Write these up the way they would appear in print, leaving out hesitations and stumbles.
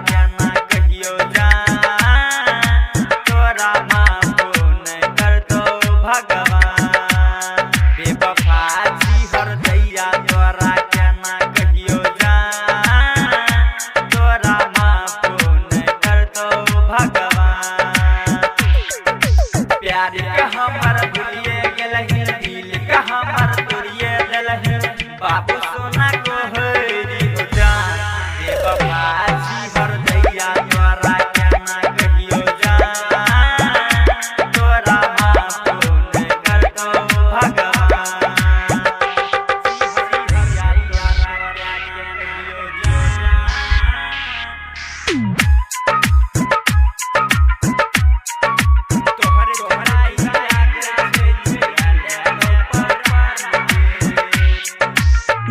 केना कहियो जान, तोरा माफो नै करतौ भगवान। बेवफा छी हरदैया तोरा केना कहियो जान, तोरा माफो नै करतौ भगवान। प्यार के हमर भूलिए गेलही, दिल के हमर तोड़िए देलही, बाबू सोना को हरी हो जान। बेवफा छी हरदैया तोरा केना कहियो जान, तोरा माफो नै करतौ भगवान।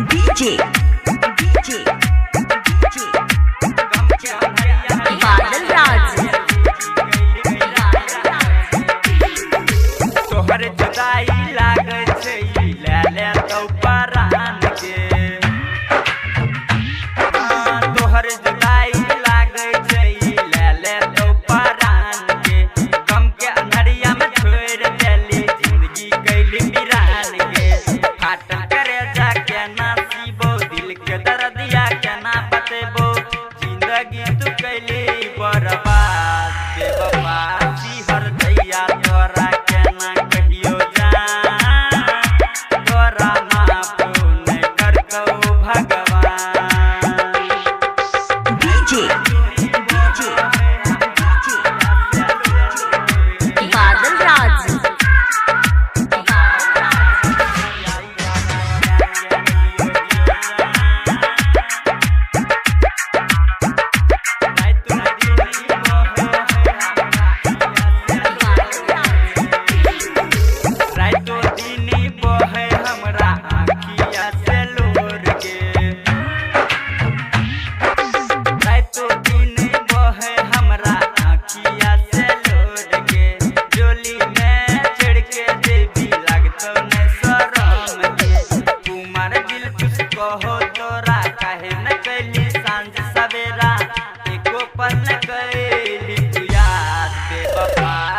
DJ DJ DJ Badal Raj. तोहर जुदाई लागै छै ले ले तौ परान के, हाँ, तोहर जुदाई लागै छै ले ले तौ परान के। गम के अन्हरिया में छोड़ि देली जिंदगी कैली वीरान के। फाटल करेजा केना सीबो, दिल के दर्दिया केना बतेबो, जिंदगी तू कैली बर्बाद। बेवफा छी हरदैया तोरा केना कहियो जान, तोरा माफो नै करतौ भगवान। DJ DJ DJ Badal Raj. रातो दिन बहे हमरा आँखिया से लोर के, रातो दिन बहे हमरा आँखिया से लोर के। डोली में चढ़ के देवी लागतो नै शरम के। कुमार दिल कुछ कहो तोरा काहे न कैली साँझ सवेरा, एको पल न कैली तू याद। बेवफा